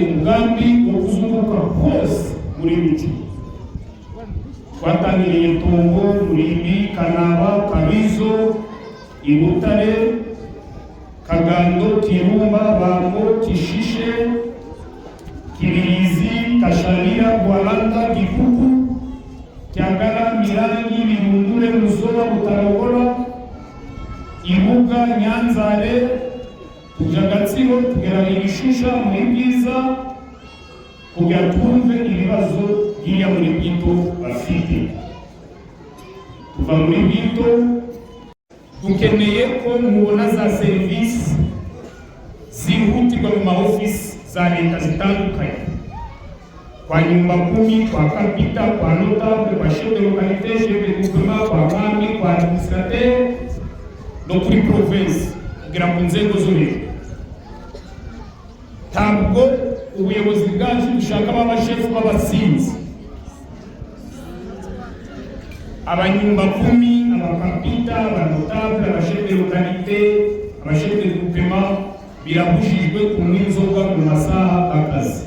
Umugambi wo kuzunguruka hose muri Rutshuru. Twatangiriye Tongo, Murimbi, Kanaba, Kabizo, Ibutare, Kagando, Kirumba, Bambo, Kishishe, Kibirizi, Kasharira, Bwalanda, Gikuku, Kyagala, Mirangi, Birundure, Muzoba, Butaragora, Ibuga, Nyanzare, tuja Gatsibo, tugera Igishusha muri Bwiza, kugira twumve ibibazo biriya muri Bwito bafite. Tuva muri Bwito, dukeneye ko mubona za serivisi zihutirwa mu ma ofisi za leta zitandukanye, kwa nyumba kumi, kwa kapita, kwa notable, kwa chef de localité, chef de groupement, kwa mwami, kwa administrateur no kuri province, kugera ku nzego zo hejuru. Ntabwo ubuyobozi bwacu bushaka abashefu b'abasinzi. Abanyumba kumi, abakapita, abanotable, abachef de localité, abachef de groupement, birabujijwe kunywa inzoga mu masaha y'akazi.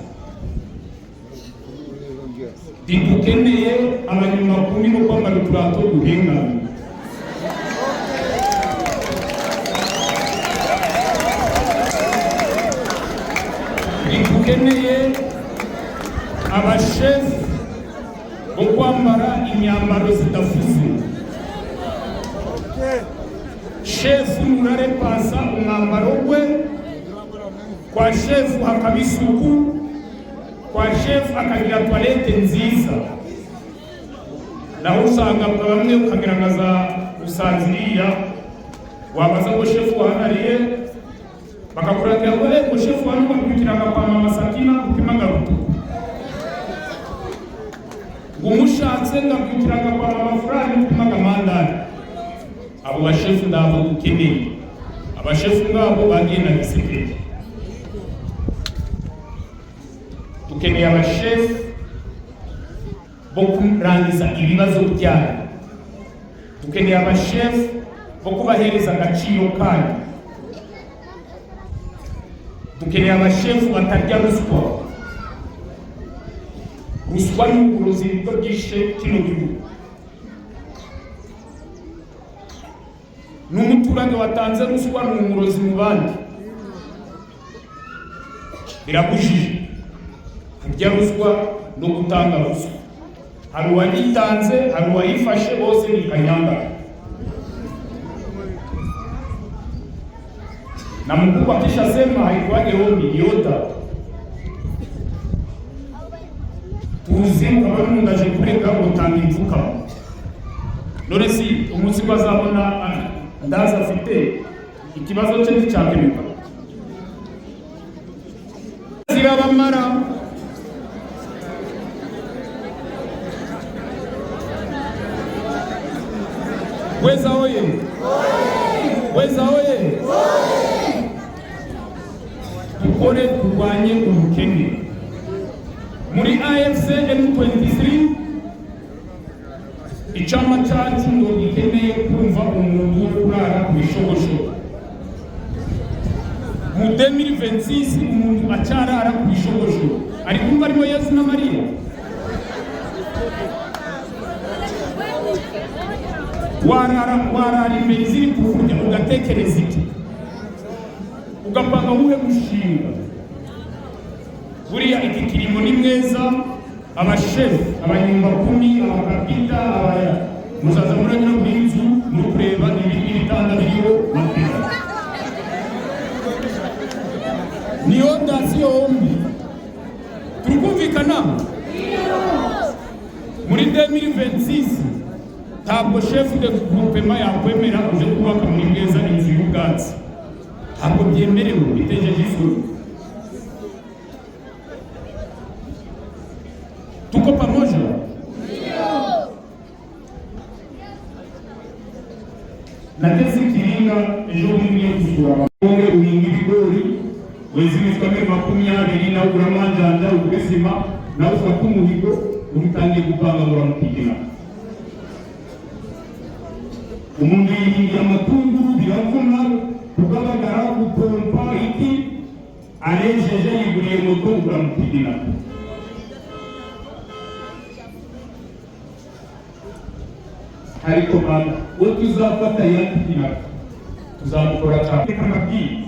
Ntidukeneye abanyumba kumi no kwambara uturato duhengamye. Ntidukeneye abashefu bo kwambara imyambaro zidafuze. Shefu nurarepasa umwambaro we. Kwa shefu hakaba isuku, kwa shefu akagira toilette nziza. Naho usanga bamwe ukagira nka za usanziriya, wabaza ngo shefu wahanariye, bakakurangira ngo ngo shefu hano bakurikiraga kwa mama Sakina upimaga rutuku, ngo umushatse ngakurikiraga kwa mama Furani upimaga mandari. Abo bashefu ndabo dukeneye. Abashefu ngabo bagiye na gisekedi. Dukeneye abashefu bo kurangiza ibibazo byanyu. Dukeneye abashefu bo kubahereza agaciro kanyu. Dukeneye abashefu batarya ruswa. Ruswa ni uburozi bwo bwishe kino gihugu. N'umuturage watanze ruswa ni umurozi mu bandi. Birabujije kurya ruswa no gutanga ruswa. Hari uwayitanze, hari uwayifashe, bose ni kanyanga. Na mkubwa akishasema haikuwage ombi, ni order. Tuzi ukaba umuntu aje kurega, utanga imfukamo. None si umunsi ko azabona ndaza afite ikibazo cye nticyakemuka, zirabamara. Weza oye! Weza oye! Dukore turwanye ubukene. Muri AFC M23, icama cyacu ngo gikeneye kumva umuntu wo kurara ku bishogoshogo. Mu 2026 umuntu acyarara ku bishogoshogo, ari kumva arimo Yesu na Mariya. Warara, warara imbere ziri kukurya, ugatekereza iki, ugapanga wuhe mushinga? Buriya iki kirimo ni mweza. Abashefu, abanyumbakumi, abakapita, abaya, muzaza muranyura kuri inzu muri kureba ibitanda biriho matera. Ni order yombi. Turi kumvikana? Muri 2026 ntabwo chef de groupement yakwemera uje kubaka muri Bweza inzu y'ubwatsi. Ntabwo byemerewe, bitejeje isuri. Tuko pamoja? Nateze ikiringa ejo bundi ngiye gusura abakobwa. Uhinga ibigori, weza imifuka 20, nawe ugura amanjanja, ugure sima, nawe ufate umuhigo, utangiye gupanga ngo uramukigina. Umuntu yihingira amatunguru, biravuna kugabagara, gupompa iki. Arejeje, yiguriye moto, uramukidnapa. Ariko mama, uwo tuzafata yakidnapa tuzamukora cyane. Reka mbabwire,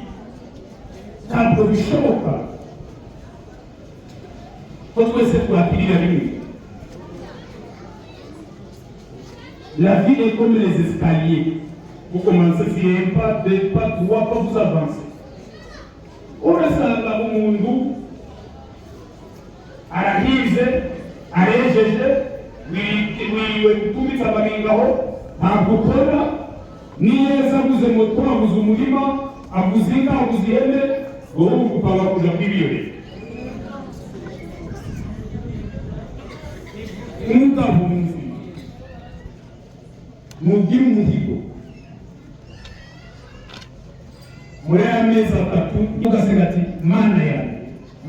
ntabwo bishoboka ko twese twakirira rimwe. La vie est comme les escaliers. Vous commencez sur un pas, deux pas, trois pas, vous avancez. Urasanga umuntu arahize, arejeje, wiriwe gutumitsa amabingaho, ntabwo ukora neza, aguze moto, aguze umurima, aguze inka, aguze ihene, wowe uri gupanga kuja kwibiyore. Umugabo muzima mubwire umuhigo muri aya mezi 3, ugasenga ati: "Mana yanjye,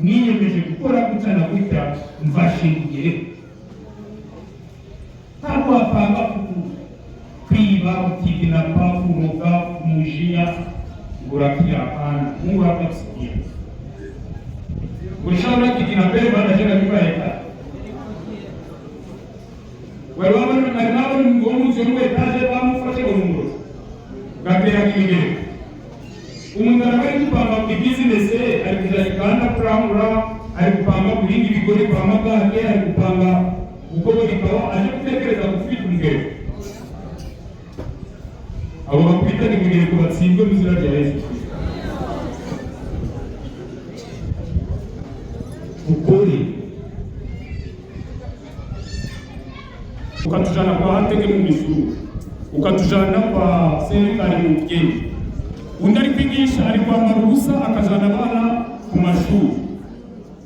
niyemeje gukora gutya na gutya, mfashe ngereho." Ntabwo wapanga kwiba, ukidnapa, kuroga, umujinya ngo urakira. Hapana, Mungu hatakusikia. Ulishaona kidnapper banajenga nyumba ya etaje? Wari wabona, bari babona ngo munsi yo etaje bamufashe ngo numurozi gatera imigereko? Umuntu araba ari gupanga ibizinesi ye, ari kuja Uganda kurangura, ari gupanga guhinga ibigori kwa Magange, ari gupanga gukora ikawa, aje gutekereza gufita umugereko. Abo bakubitana imigereko batsindwe mu izina rya Yesu Kristo. Ukuri ukatujana kwa Hatege mu misuru, ukatujana kwa Serikali mu bugenge, undi ari kwigisha, ari kwambara ubusa, akajana abana ku mashuri.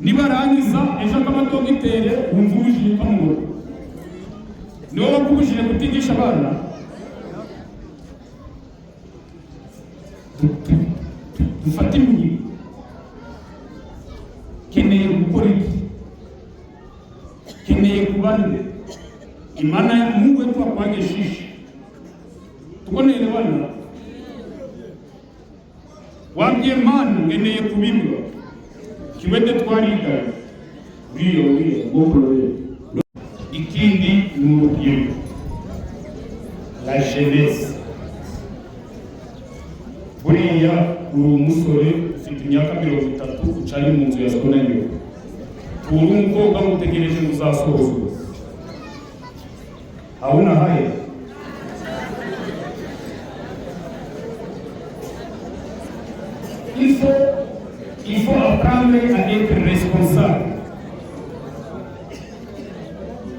Nibarangiza ejo akaba dogiteri, wumva ubujije ukamubona. Niwe wakubujije kutigisha abana? Dufate imihigo. Keneye gukora iki? Keneye kuba nde? Imana ya Mungu wetu akwange shishi. Tuko naelewana? Wabwiye Mana ngeneye kubimbwa kiwete, twariganye uriyo uriyo ngokore. Ikindi ni urubyiruko, la jeunesse. Buriya uri umusore ufite imyaka 30, ucanye mu nzu ya so na nyoko. Uri umukobwa, mutegereje ngo uzasohozwe, hauna haya. Il faut apprendre à être responsable.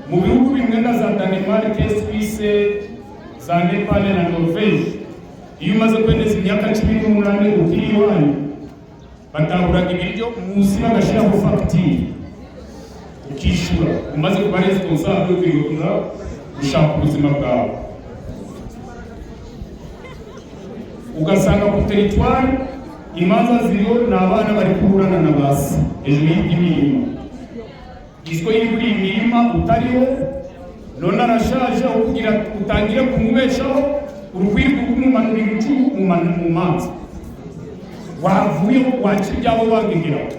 Mu bihugu bimwe na za Danemark, Suisse, za Nepal na Norvège, iyo umaze kwemeza imyaka 18 ukiri iwanyu, batahuraga ibiryo munsi, bagashyiraho fagitire, ukishyura. Umaze kuba responsable, ukihutira gushaka ubuzima bwawe. Ugasanga ku territoire imanza ziriho ni abana bari kuburana na basi hejuru y'imirima isiko yiguriye imirima utariho, none arashaje, aho kugira utangire kumubeshaho urukwirirwa kumumanurira icumu mu manza. Wavuyeho, waca ibyabo, wangegeraho.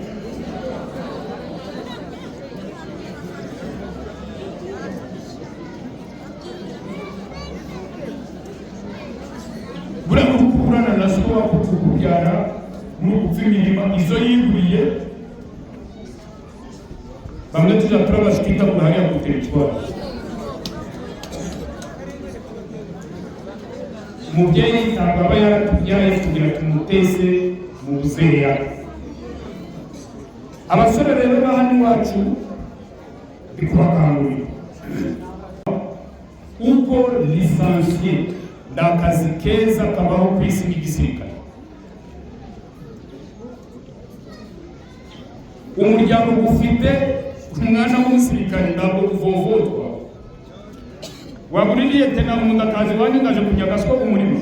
Buriya uri kuburana na so kukubyara muri gupfa imirima izo yiguriye. Bamwe tujya turabashikita kure hariya ku territoire. Umubyeyi ntabwo aba yaratubyaye kugira tumuteze mu buzeya. Abasore rero ba hano iwacu, ndi kubakangurira uko licencié ni akazi keza kabaho ku isi n'igisirikare. Umuryango ufite umwana w'umusirikare ntabwo uvovotwa. Waba uri lieutenant, umuntu akaza iwanyu ngaje kunyaga siko umurima,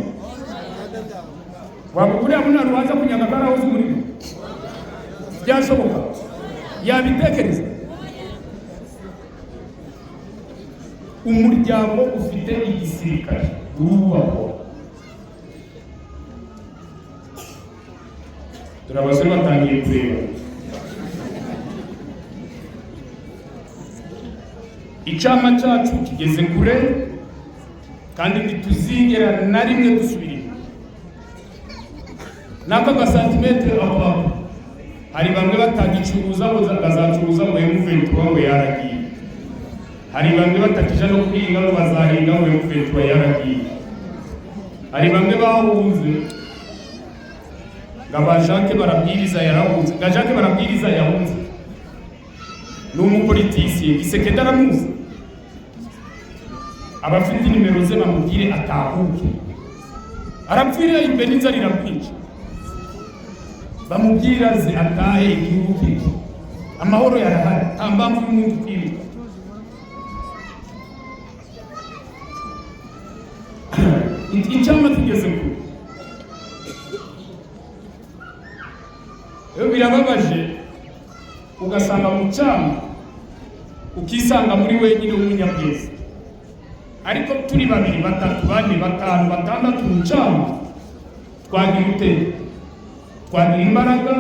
waba uriya mwana rubanza kunyaga karahoze umurima, byashoboka? Yabitekereza? Umuryango ufite igisirikare urubakwa. Dore abasore batangiye kureba. Icyama cyacu kigeze kure, kandi ntituzigera na rimwe dusubira inyuma n'ako gasantimetero. Aho aho hari bamwe batagicuruza ngo bazacuruza ngo M23 ngo yaragiye. Hari bamwe batakija no guhinga ngo bazahinga ngo M23 yaragiye. Hari bamwe bahunze ngo aba Jacques Barabwiriza yarahunze, nga Jacques Barabwiriza yahunze ni umupolitisiye. Gisekedi aramuzi, abafite nimero ze bamubwire atahuke, arapfira imbere, inzara iramwica. Bamubwire aze atahe, igihugu kiri amahoro, yarahari, nta mpamvu y'umuntu kwiruka. Icyama tugeze kure. Rero birababaje, ugasanga mu cyama ukisanga muri wenyine w'umunyabwiza, ariko turi babiri, batatu, bane, batanu, batandatu mu cyama, twagira ute? Twagira imbaraga,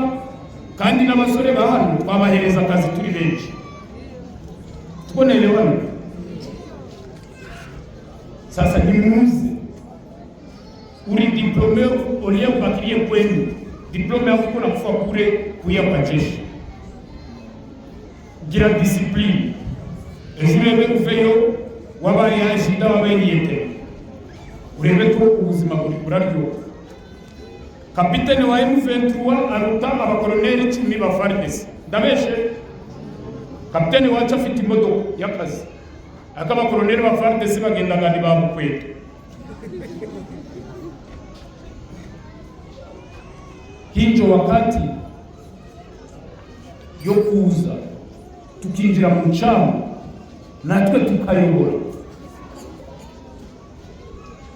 kandi n'abasore ba hano twabahereza akazi turi benshi. Tunaelewana? Sasa nimuuze, uri diplômé, uliye kubakirie kwenu, diplôme yako kuna kufa kure kuya kwa jeshi. Gira discipline, ejo urebe uveyo wabaye yashinda, wabaye niyete, urebe ko ubuzima buri buraryoha. Kapitene wa M23 aruta abakoloneli 10 ba FARDC. Ndabeshe? Kapitene wacu afite imodoka y'akazi, ariko abakoloneli ba FARDC bagendaga ntibamukweta. Hinjo wakati yo kuza tukinjira mu chama natwe tukayobora.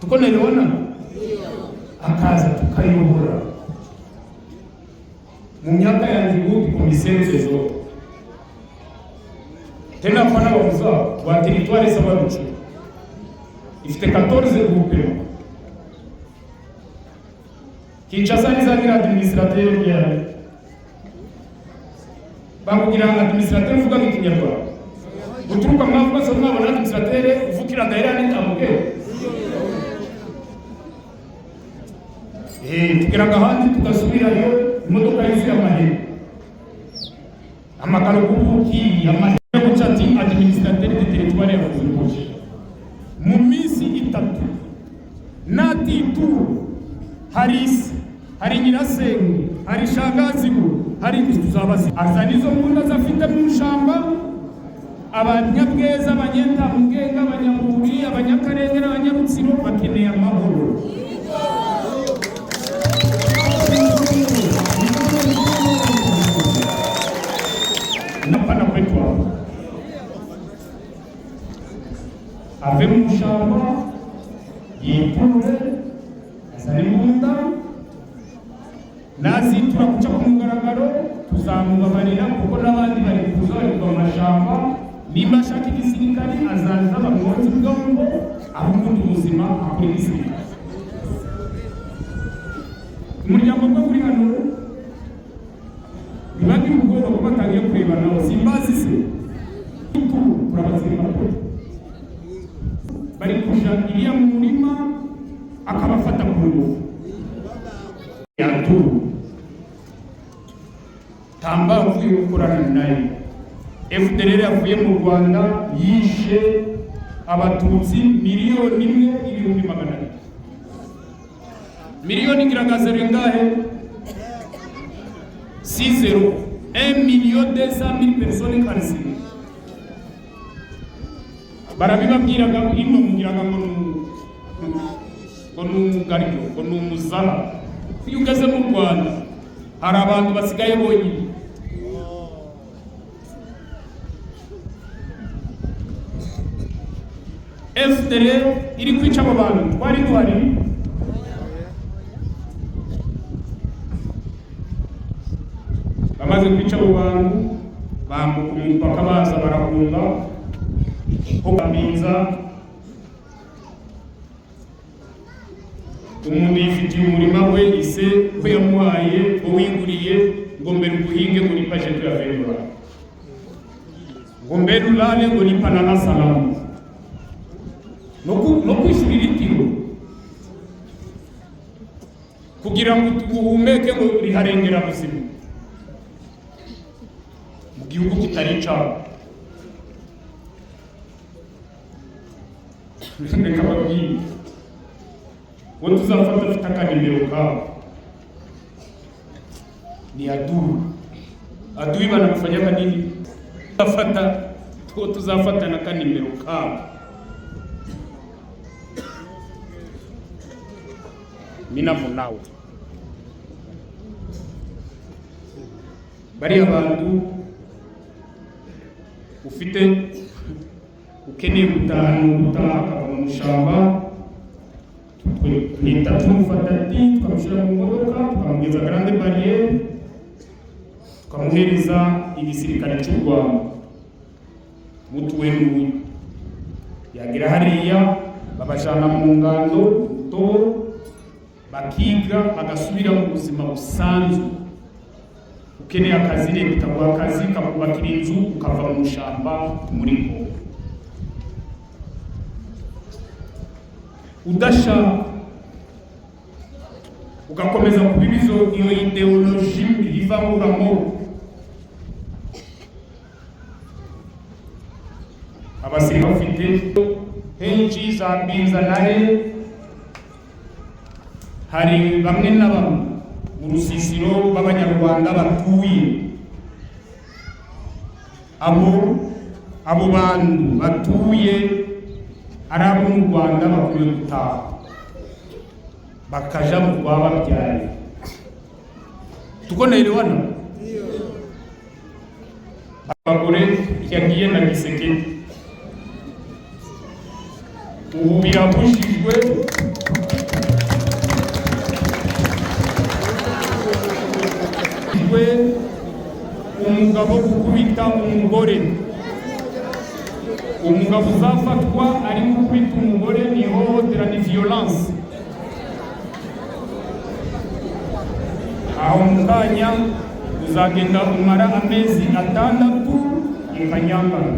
Tuko naelewana? Akaza tukayobora. Mu myaka yanjye ubundi commissaire zo tena fana bavuza wa territoire saba Rutshuru ifite 14 groupement. Kinshasa nizagira administrateur yawe, bakugira administrateur uvuga ikinyarwanda uturuka mwavuga so mwabona administrateur uvukira daira n'itamuke. Tugeraga ahandi tugasubirayo, imodoka yuzuye amahema, amakaro k'ubuki, amahema guca. Ati administrateur de territoire yavuze gutya: mu minsi 3 natitura, hari isi, hari nyirasenge, hari shangazi we, hari tuzabazi azana izo mbunda zafite mu shamba. Abanyabweza, abanyentamubwenga, abanyamubiri, abanyakarere n'abanyarutsiro bakeneye amahoro. Napana kwetu hapo, ave mu shamba, yiture, azane imbunda. Nazitura kuca ku mugaragaro, tuzamubabarira, kuko n'abandi bari kuza, bari kuva mu mashamba. Nimba ashaka igisirikari, azaza bamwoze ubwonko, aho ubundi buzima akora igisirikare. Umuryango bwo kuri hano ntibagire ubwoba ko batangiye kurebanaho, simbazi se turabatsemba ko bari kuja iriya mu murima akabafata ku ngufu. Yaturu tamba uvuye gukorana nayo FDLR yavuye mu Rwanda, yishe abatutsi 1,200,000. Miliyoni ngira zero ngahe? Si zero, 1 200 000 personnes incarcérées. Barabibabwiraga ino, mugiraga ngo ni umugaryo, ngo ni umuzaha. Iyo ugeze mu Rwanda hari abantu basigaye bonyine. FDL iri kwica abo bantu, twari duhari? Bamaze kwica abo bantu, bambuka umupaka, baza barahunga ho Binza. Umuntu yifitiye umurima we, ise ko yamuhaye, ko wiguriye, ngo mbere uguhinge ngo lipa jetu ya $20, ngo mbere ulale ngo lipa lala salamu, no kwishyurira itiro kugira ngo uhumeke ngo riharengera buzima mu gihugu kitari icabo. Reka babwire, uwo tuzafata afite akanimero kabo ni adui. Adui banamufanyaka nini? Afata tuwo tuzafata na kanimero kabo mina munawe. Bariya bantu ufite ukeneye gutaha ni ugutaha akava mu ishyamba, tuhita tumufata ati tukamushyira mu modoka, tukamugeza Grande Barrière, tukamuhereza igisirikare cy'u Rwanda. Mutuwe n'uyu yagera hariya, babajana mu ngando Mutobo, bakiga, bagasubira mu buzima busanzwe. Ukeneye akazi, leta ikaguha akazi, ikakubakira inzu, ukava mu ishyamba muri Kongo. Udashaka ugakomeza kubiba iyo idéologie mbi ivanguramoko, abasirikare bafite henshi za Binza nahe hari bamwe na bamwe mu rusisiro b'Abanyarwanda batuye. Abo bantu batuye ari abo mu Rwanda bakwiye gutaha bakaja mu rwababyaye. Tuko naelewana? Abagore yagiye na Gisekedi, ubu birabujijwe. We umugabo gukubita umugore, umugabo uzafatwa ari gukubita umugore ni ihohotera, ni violence. Aho mu kanya uzagenda umara amezi 6 ikanyambara.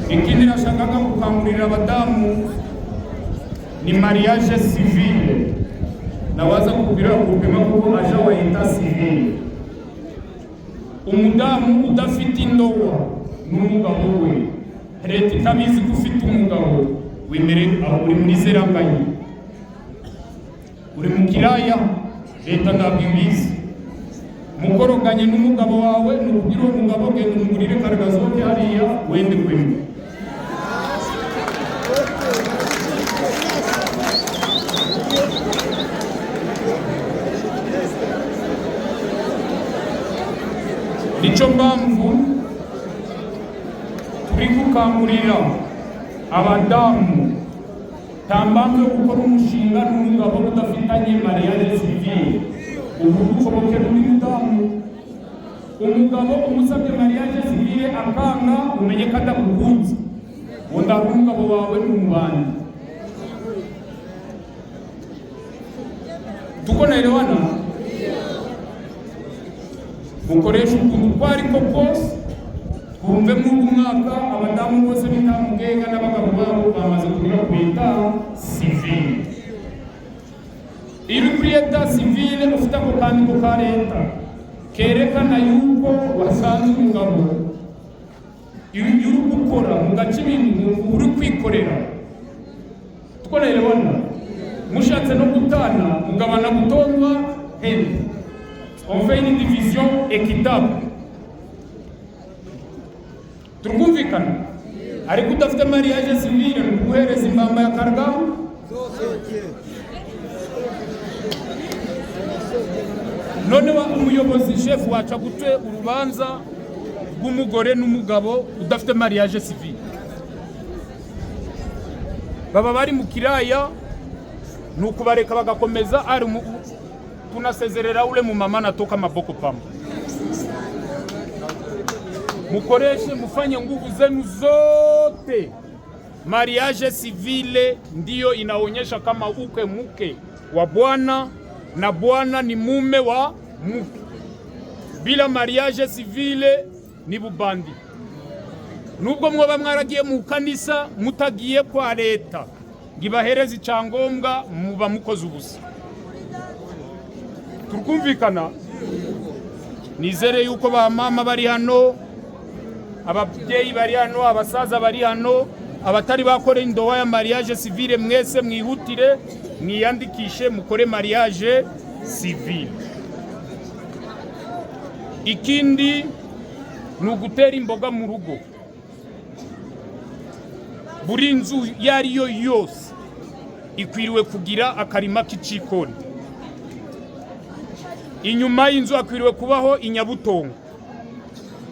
Ikindi nashakaga gukangurira abadamu ni mariage civile. Nawaza kubwira gupima kuko aja wa état civil. Umudamu udafite indowa n'umugabo we, leta itabizi ko ufite umugabo, wemere aho uri muri zeranganye, uri mu kiraya, leta ntabwo ibizi. Mukoroganye n'umugabo wawe, ni ukubwira uwo mugabo: "Genda umugurire karagazoke hariya wende kwemera." Nicyo mpamvu turi gukangurira abadamu, nta mpamvu yo gukora umushinga n'umugabo udafitanye mariage civile. Ubu ukoboke n'undi mudamu, umugabo umusabye mariage civile akanga, umenye ko adakukunze. Ngo ndaha umugabo wawe ni umubandi. Tuko naelewana? Mukoresha ukuntu uko ariko kose, twumve muri uyu mwaka abadamu bose b'Intamugega n'abagabo babo bamaze kunyura ku état civil. Iyo uri kuri état civil, ufite ako kandiko ka leta kerekana yuko wasanze umugabo, iyo uri gukora mu gace ibintu uri kwikorera. Tuko naelewana? Mushatse no gutana, mugabana gutondwa hende, on fait une division équitable. Turkumvikana? Ariko udafite mariage civile, ni ukuguhereza impamba ya kargamu. None wa umuyobozi chef waca gute urubanza rw'umugore n'umugabo udafite mariage civile? Baba bari mu kiraya, ni ukubareka bagakomeza. Ari tunasezerera ule mumama natoka maboko pamba. Mukoreshe, mufanye nguvu zenu zote. Mariage civile ndiyo inaonyesha kama uke mke wa bwana na bwana ni mume wa mke. Bila mariage civile ni bubandi. Nubwo mwoba mwaragiye mu kanisa, mutagiye kwa leta ngo ibahereze icyangombwa, muba mukoze ubusa. Turukumvikana? Nizere yuko ba mama bari hano, ababyeyi bari hano, abasaza bari hano, abatari bakora indowa ya mariage civile, mwese mwihutire mwiyandikishe mukore mariage civile. Ikindi ni ugutera imboga mu rugo. Buri nzu iyo ari yo yose ikwiriwe kugira akarima k'icikoni. Inyuma y'inzu hakwiriwe kubaho inyabutongo.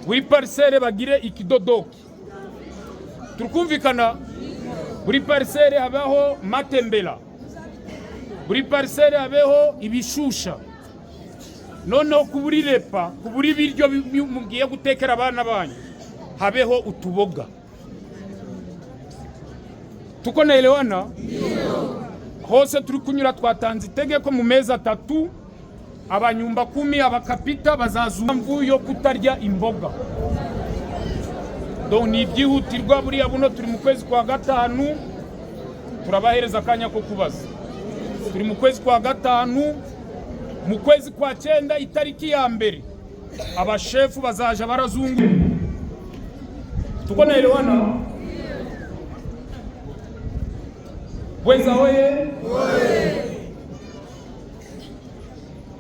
Buri parcelle bagire ikidodoki. Turukumvikana? Buri parcelle habaho matembera, buri parcelle habeho ibishusha. Noneho ku buri repas, ku buri biryo mugiye gutekera abana banyu, habeho utuboga. Tuko naelewana? Hose turi kunyura twatanze itegeko, mu mezi 3 abanyumba kumi, abakapita bazaza mvu yo kutarya imboga. Donc ni ibyihutirwa. Buriya buno turi mu kwezi kwa gatanu, turabahereza akanya ko kubaza. Turi mu kwezi kwa gatanu, mu kwezi kwa cyenda itariki ya 1 abashefu bazaja barazungu. Tuko naelewana? Bweza oye!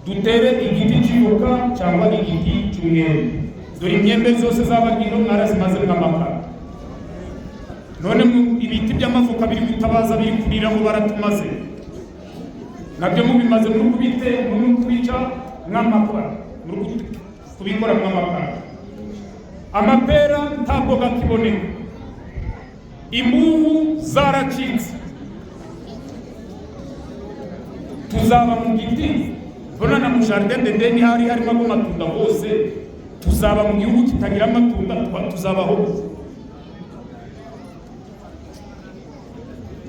Dutere igiti cy'ivoka cyangwa igiti cy'umwembe. Dore imyembe zose z'abagino mwarazimaze nk'amakara. None ibiti by'amavoka biri gutabaza, biri kurira ngo baratumaze, nabyo mubimaze muri kubite, muri kubica nk'amakara, muri kubikora nk'amakara. Amapera ntabwo gakiboneka, imbuhu zaracitse. Tuzaba mu giti mbona na mu jardin d'Eden hari harimo amatunda hose. Tuzaba mu gihugu kitagira amatunda, tuzabaho?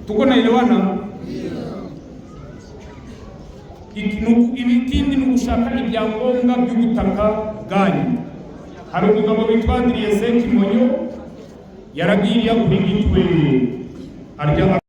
Tuko naelewana? Ibikindi ni ugushaka ibyangombwa by'ubutaka bwanyu. Hari umugabo witwa Adrien Kimonyo yaragiriye kuri Gitwe arya.